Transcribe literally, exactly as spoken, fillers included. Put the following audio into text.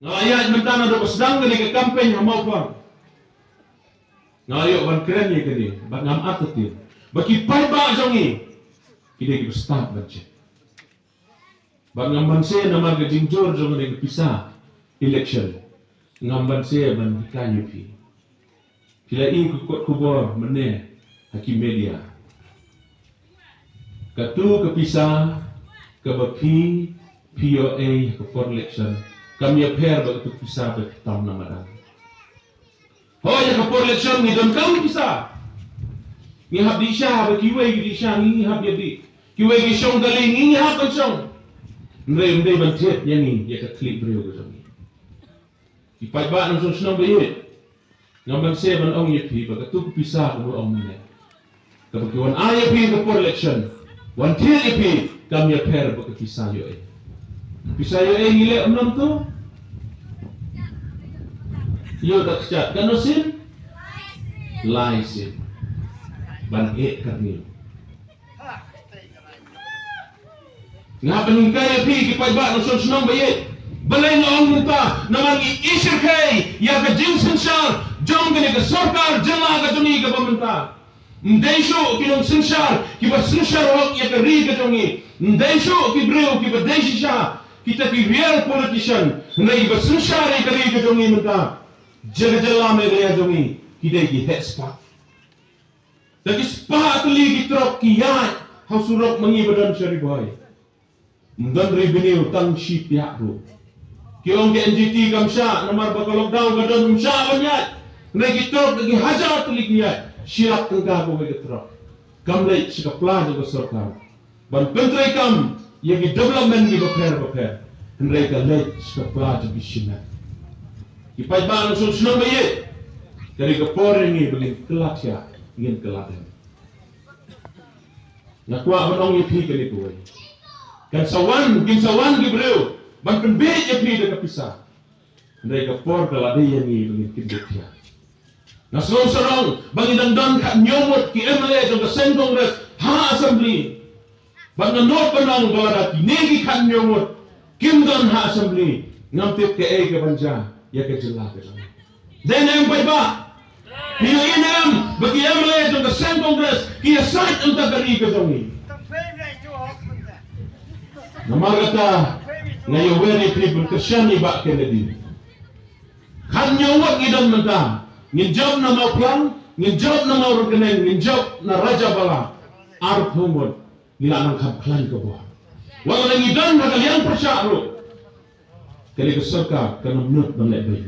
Nga la ïaid mynta naduh ba sdang kane ka campaign ha Mawphlang. Nga la ïoh ban kren ïa kane bad ngam artatien ba ki paidbah jong ngi ki dei kiba stad ban check. Bad ngam banse namar ka jingjur jong kane ka pisa election. Ngam banse ban hikai ïa phi. Phi la ïohi ka kot khubor mynne ha ki media. Katu ka pisa kaba phi phi ïoh ei ha ka por election kam ïapher bad katu ka pisa ba phi tam na madan. Hooid, ha ka por election ngi donkam pisa. Ngi hap dih sha ba kiwei ki dih sha, ngi hap ïa dih. Kiwei ki shong kali, ngi hap ban shong. Hynrei ym dei ban thied ïa ngi ïa ka khlieh briew ka jong ngi. Ki paidbah nongshong shnong ba ïeit, ngam banse ban ong ïa phi ba katu ka pisa kaba ong mynne, kaba ki wan ai ïa phi ha ka por election, wan thied ïa phi, kam ïapher bad ka pisa ïoh ei. Pisa ïoh ei ngi leh ym nangtu. Ïoh da kjat, katno sien? Lai sien. Ban eh katne. Nga pynhikai ïa phi ki paidbah nongshong shnong ba ïeit. Balei nga ong mynta? Namar ngi ïashyrkhei ïa ka jingsynshar jong kane ka sorkar jylla ka jong ngi kaba mynta. Ym dei shuh ki nongsynshar kiba synshar hok ïa ka ri ka jong ngi. Ym dei shuh ki briew kiba dei shisha kita ki real politician. Hynrei kiba synshar ïa ka ri ka jong ngi mynta, jong ka jylla Meghalaya jong ngi, ki dei ki heh spah. Da ki spah tylli ki trok ki ïaid ha u surok ma ngi ba don sha Ri Bhoi. Ym don revenue tang shi piak ruh. Ki ong ka N G T kam shah namar ba ka lockdown ka don, ym shah ban ïaid. Hynrei ki trok da ki hajar tylli ki ïaid, shi lak tyngka kawei ka trok. Kam leit sha ka pla jong ka sorkar ban pyntreikam ïa ki development kiba pher ba pher. Hynrei ka leit sha ka pla jong ki shimet. Ki paidbah nongshong shnong ba ïeit, ka dei ka por ïa ngi ba ngin kylla thiah, ngin kylla dem. Nga kwah ban ong ïa phi kane kawei. Kan sa wan, kin sa wan ki briew ban pynbiej ïa phi da ka pisa. Hynrei ka por ka la dei ïa ngi ba ngin kyndit thiah. Nga sngew sarong ba ngi dang don khathynñiew ngut ki M L A jong ka seng Congress ha Assembly. Bad nga nud ban ong ba lada kine ki khathynñiew ngut kim don ha Assembly, ngam tip kaei kaban jia ïa ka jylla ka jong ngi. Dei ne em paidbah? Phi ïohi ne em ba ki M L A jong ka seng Congress ki ïasaid ïa ka ri ka jong ngi? Namar kata nga ïawer ïa phi ban kyrshan ïa i Bah Kennedy. Khathynñiew ngut ngi don mynta. Ngin jop na Mawphlang, ngin jop na Mawryngkneng, ngin jop na Rajabala. Arphew ngut ngi la nang kham khlaiñ ka bor. Wat la ngi don ha ka liang pyrshah ruh, kane ka sorkar kan ym nud ban leh beiñ.